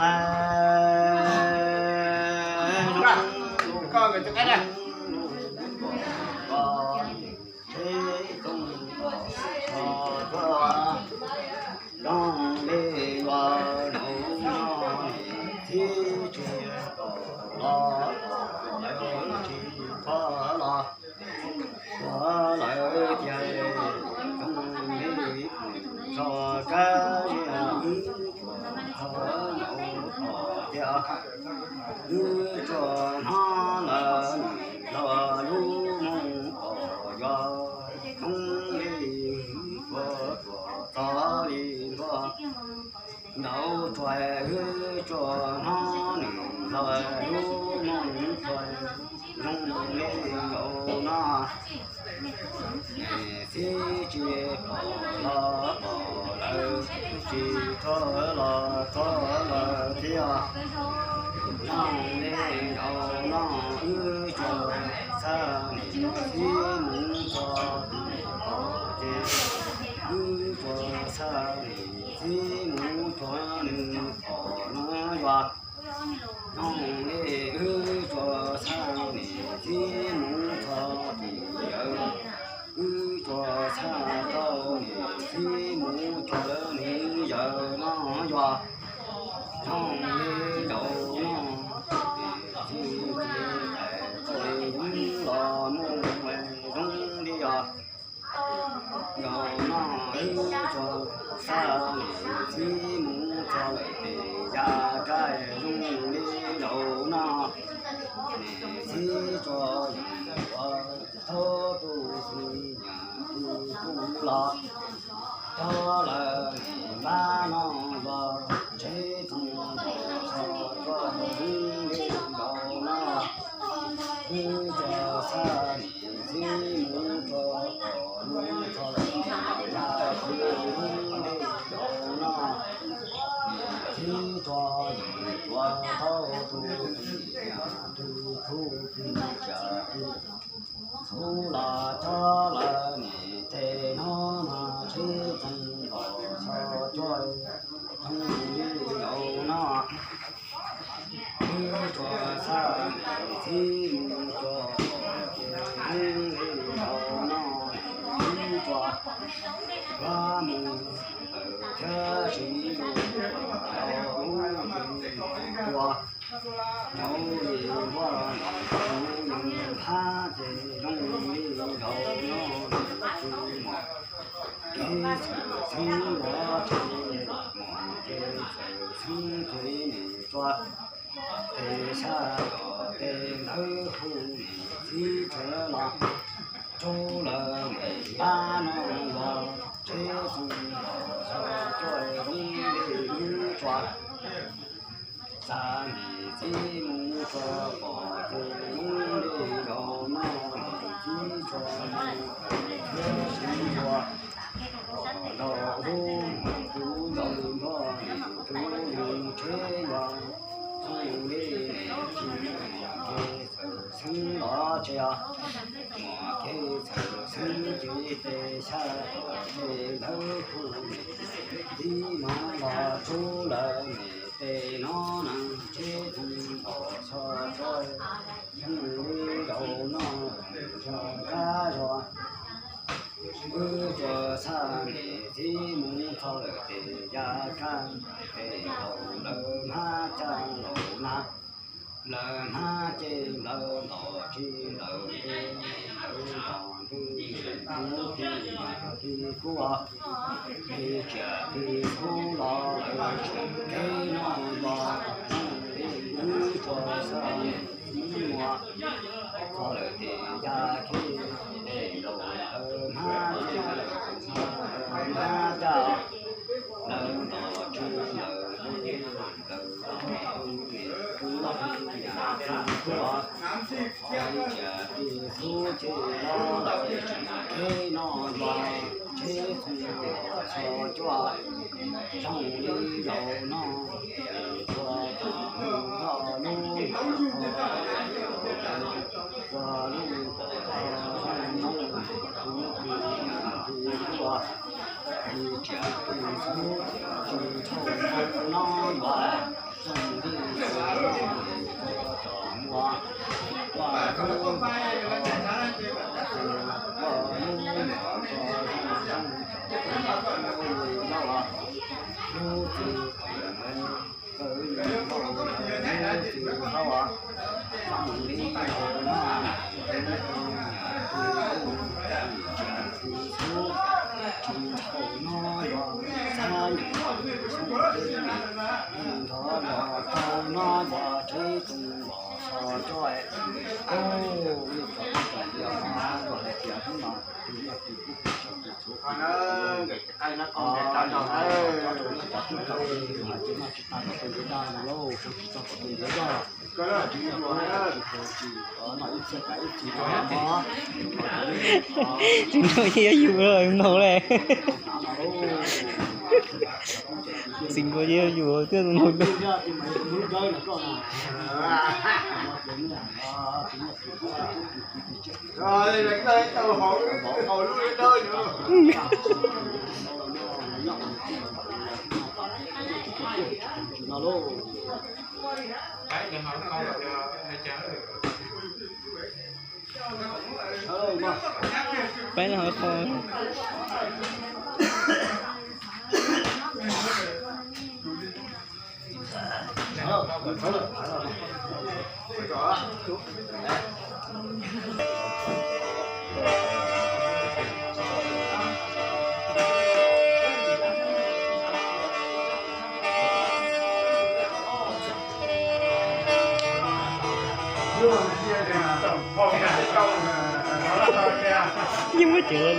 Hais zoo, zoo li yuav nus no, txhib tsis los, lawv tsis txhob los, ua lawv tias zoo li tso kab ziag wb tsuas txhob ntaus tom tiag. Wb tsuas hnov lawv nws los lub moos kom yuav zoo li wb tsuas txhob li ntuag. Ntaus tsuas wb tsuas hnov nws los lub moos tsuas zoo li ntaus no. Txhib tsis pom los pom, lawv tsis txhob los txhob lawm thiab. Zoo li ntaus no wb tsuas xav nim txhib mus txog tim pom ces, wb tsuas xav nim txhib mus txog nws pom no yuav. Zoo li wb tsuas xav nim txhib mus txog tim yawg, wb tsuas xav tau nim txhib mus txog nws yawg no yuav. Zoo li ntaus no, txhib tsis hais tau li los mus zoo li os. Ntaus no wb tsuas xav nim txhib mus txog lawm pem yav kab zoo li ntaus no. Nim txhib tsuas yeem ua thaub tus txiv nyam tus kuj los, cov lawv nim npab no los tsheb txoos npom txhos tsuas zoo li ntaus no. Wb tsuas xav nim txhib mus tsuas pom mus txog lawm yam zoo li ntaus no. Nim txhib tsuas yeem ua thaub tus txiv nyam tus kuj tsis cas txhub los cov lawv nim tej no mas tsheb txoos npom txhos tsuas zoo li ntaus no. Wb tsuas xav nim txhib mus tsuas pom ces zoo li ntaus no. Wb tsuas yuav mus lawm thiab siv lus rau lub ntuj tua. Ntaus li npua ntaus yeej thab ces zoo li ntaus no, tsis mos kev txhawm xeeb los tsis mos kev txhawm xeeb ces nim tsuas tes xya tom tes ntawd hu nim txhib tshawv los tsuas lawv nim npab no los tsheb txoos npom txhos tsuas zoo li wb tsuas xav nim txhib mus tsuas pom ces zoo li ntaus no, nim txhib tsuas mus thiab siv tsuas pom ntaus lub mus kuv ntaus nrog nim kuv mus tsheb yuav zoo li nim tsis mos kev txhawm xeeb los tsis mos kev txhawm xeeb ces tes xya tom tes ntawd hu nim txhib no los tsuas lawv nim tes no na, tsheb txoos npom txhos tsuas zoo li ntaus no, tso kab zog. Wb tsuas xav nim txhib mus txog lawm tes yav kab, tes ntaus lawv hmab caj laus na, lawv hmab ces lawv ntos tsis lawv ntws, lawv ntos ntws ntws ntws ntws kub, ntws tsiam ntws kub los lawv tseem kev no los zoo li wb tsuas xav nim txhib mus txog lawm tes yav kab, tes ntaus lawv hmab ces lawv hmab caj, lawv ntos tsis lawv ntws, lawv ntos ntws ntws kub, ntws tsiam ntws kub ces lawv tseem kev no los tsheb txoos npom txhos tsuas zoo li ntaus no, tsuas pom mus nrog lub ua lub pom txhos zoo li kuv tus nyam tus Tsis nrog yeej yuav yus los ntaus le. Tsis nrog yeej yuav yus thiaj ntaus le. Peb no ho qhov. Yeej muab tsev.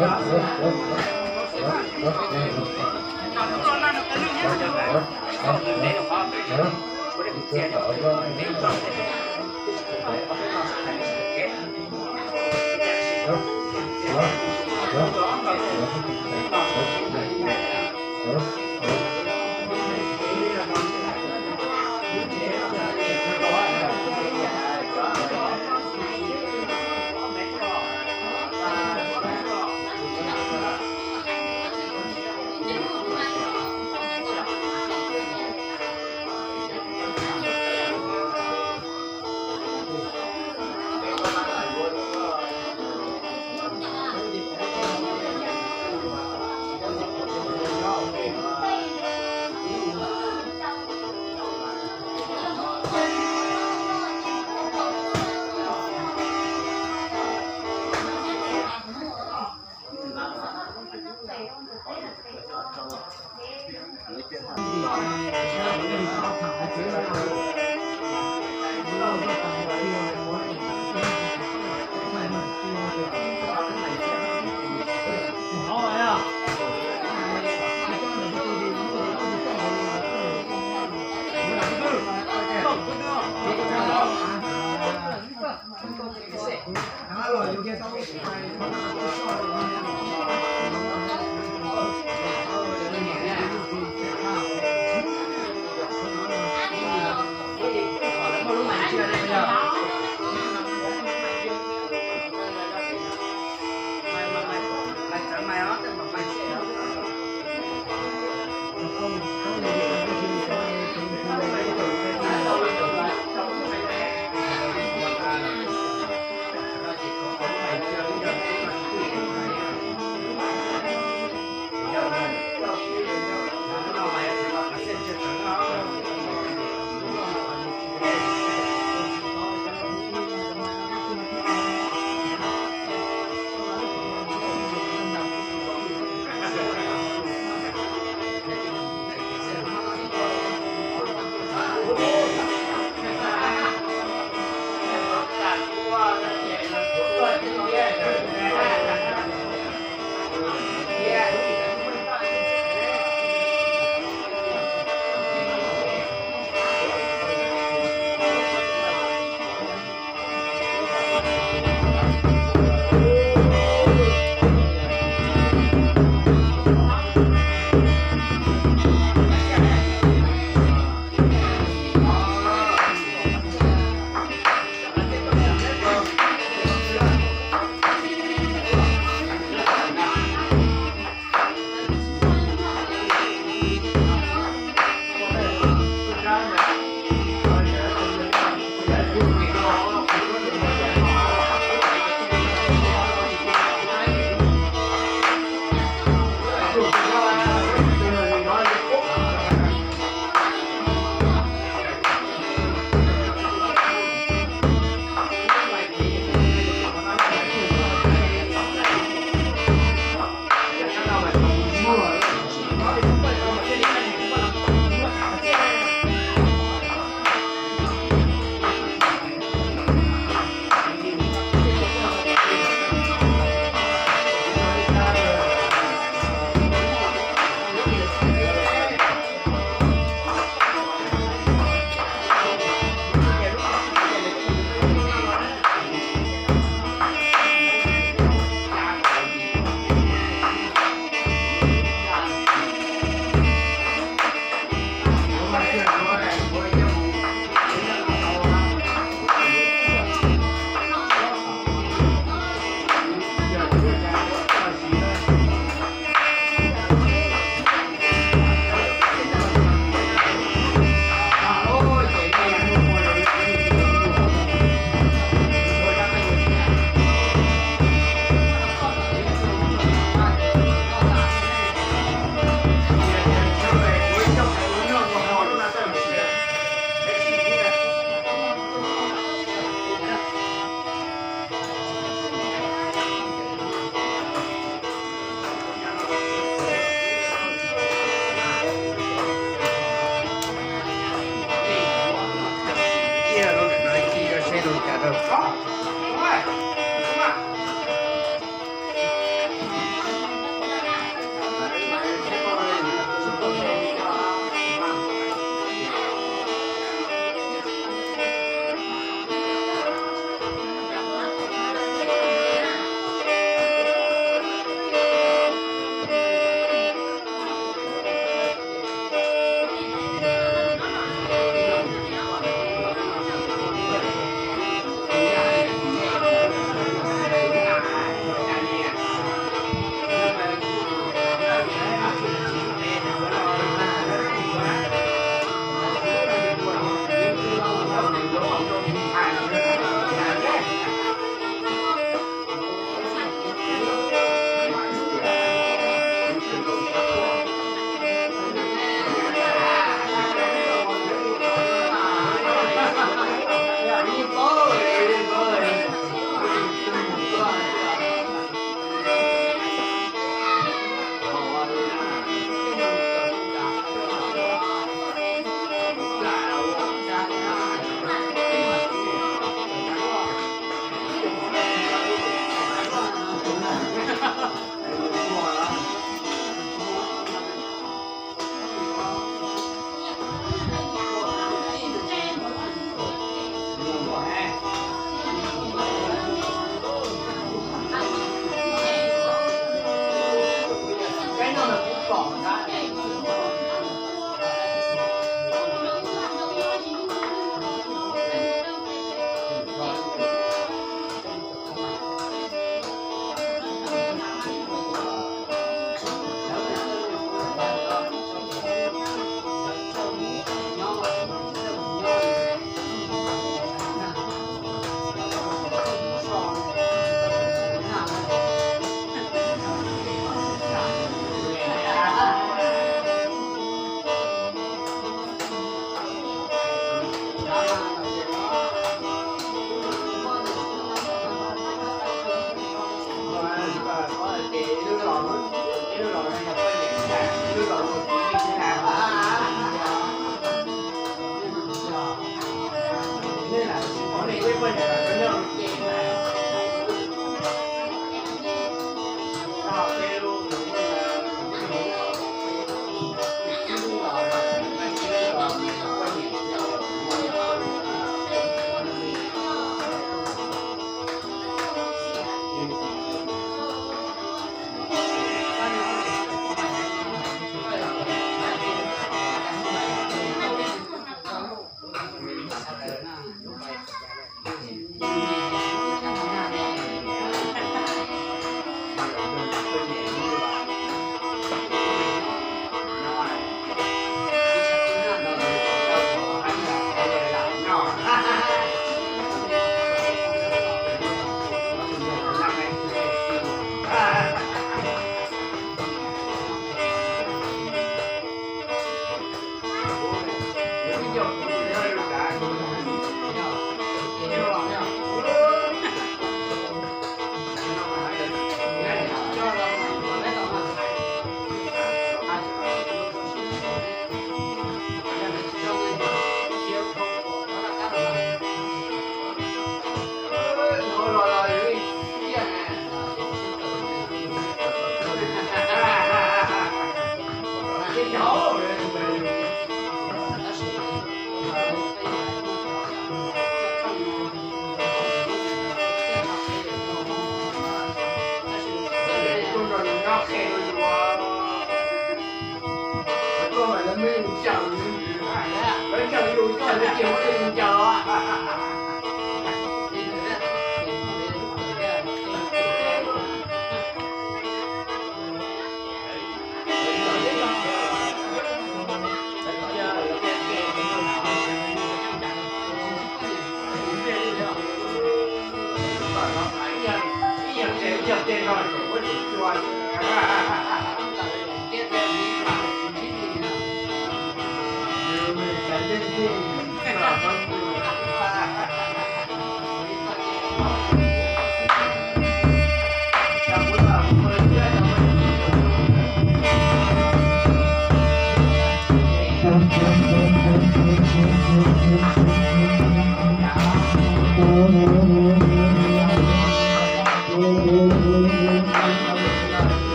Cia rau ntawm no ib txhij, seb zoo li cas rau.